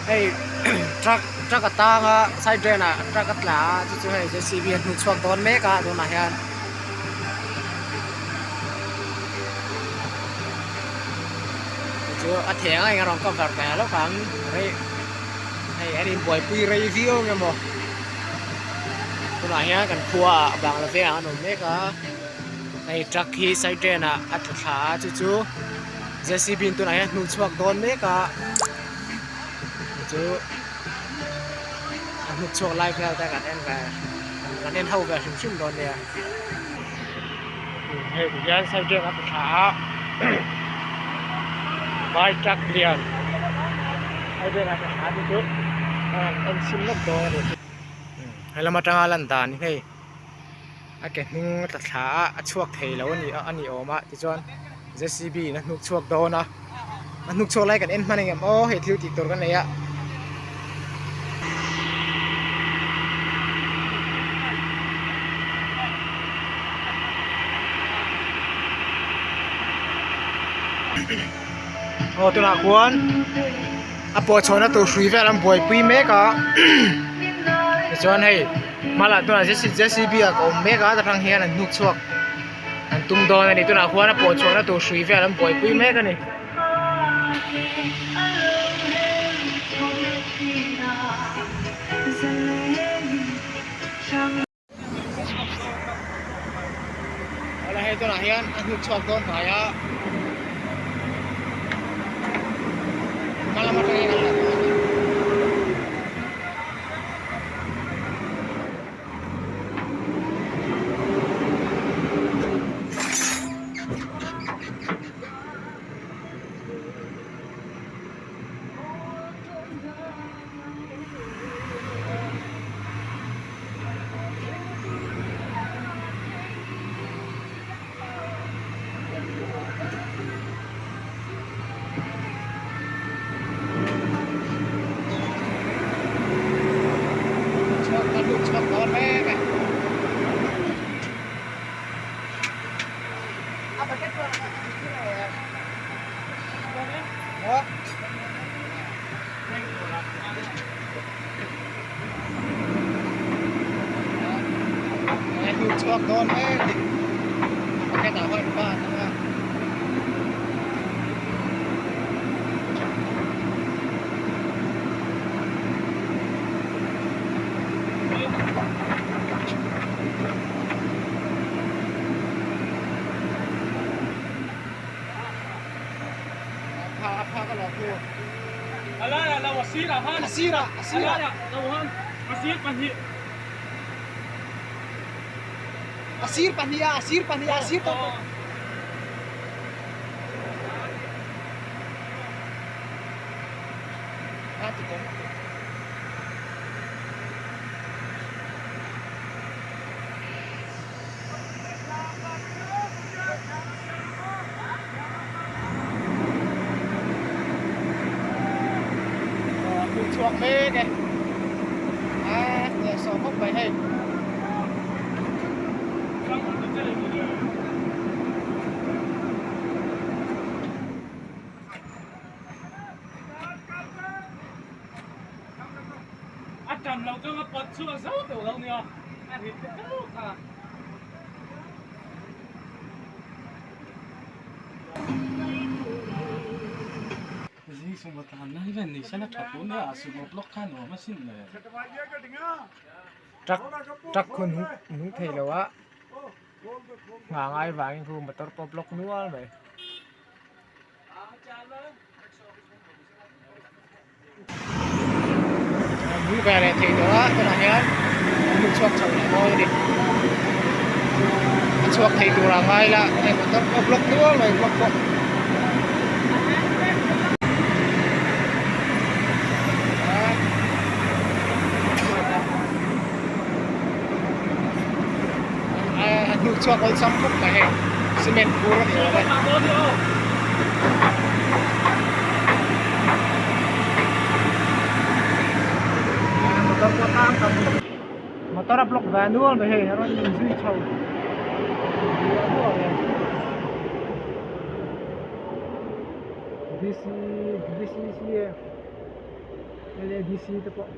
Hei truck truck a tang a side drain ah truck a tla a chu chu hei j c b a hnuh chhuak dawn mek a tunah hian. Chu a theng a eng a rawn cover ve lawk ang rei hei an inbuaipui rei viau nge maw tunah hian kan khua ah bangla vengah an awm mek a hei truck hi side drain ah a tla thla a chu chu j c b in tunah hian a hnuh chhuak dawn mek a chu a hnuk chhuak lai vel te kan en ve kan en ho ve hrim hrim dawn nia hei ti hian side drain a ti thla a vai truck lian side drain a ti thla te chu a han en chhin lawk dawn a ni helam atanga lan dan hi hei a ke hnung a tla thla a a chhuak thei lo a ni a ni awm a tichuan j c b in a hnuk chhuak dawn a a hnuk chhuak lai kan en hman engem aw hei thil tih tur ka nei a. Aw tunah khuan a pawh chhuahna tur hrui vel an buaipui mek a tichuan hei hmalah tunah j c b ah ka awm mek a ta tang hian an hnuk chhuak. An tum dawn a ni tunah khuan a pawh chhuahna tur hrui vel an buaipui mek a ni. Awle hei tunah hian a hnuk chhuak dawn hnai a hma lam atangin an la dawn a ni. Chhuak dawn mek a ni bucket ah hian ban a A sir pahnih a, a sir pahnih a, a sir tawp tawp. A ti kawng. Chhuak mek e. A hnehsawh khawp mai hei. A ṭan loh chuan a pawt chhuak zo tawh lo nia, a rit te teuh kha. Truck truck hun nung thei lo a nghah ngai vangin khu motor pawh block nual mai. Nung ve leh thei tawh a tunah hian an hmu chhuak chho leh dawn a ni a chhuak thei tur ah ngai ila hei motor pawh block nual mai block pawh. A hnuh chhuak awlsam khawp mai hei cement bur a ni awm e. Motor pawh tang tam motor a block ve nual mai hei a rawn inzui chho D C D C C F. L A D C te pawh.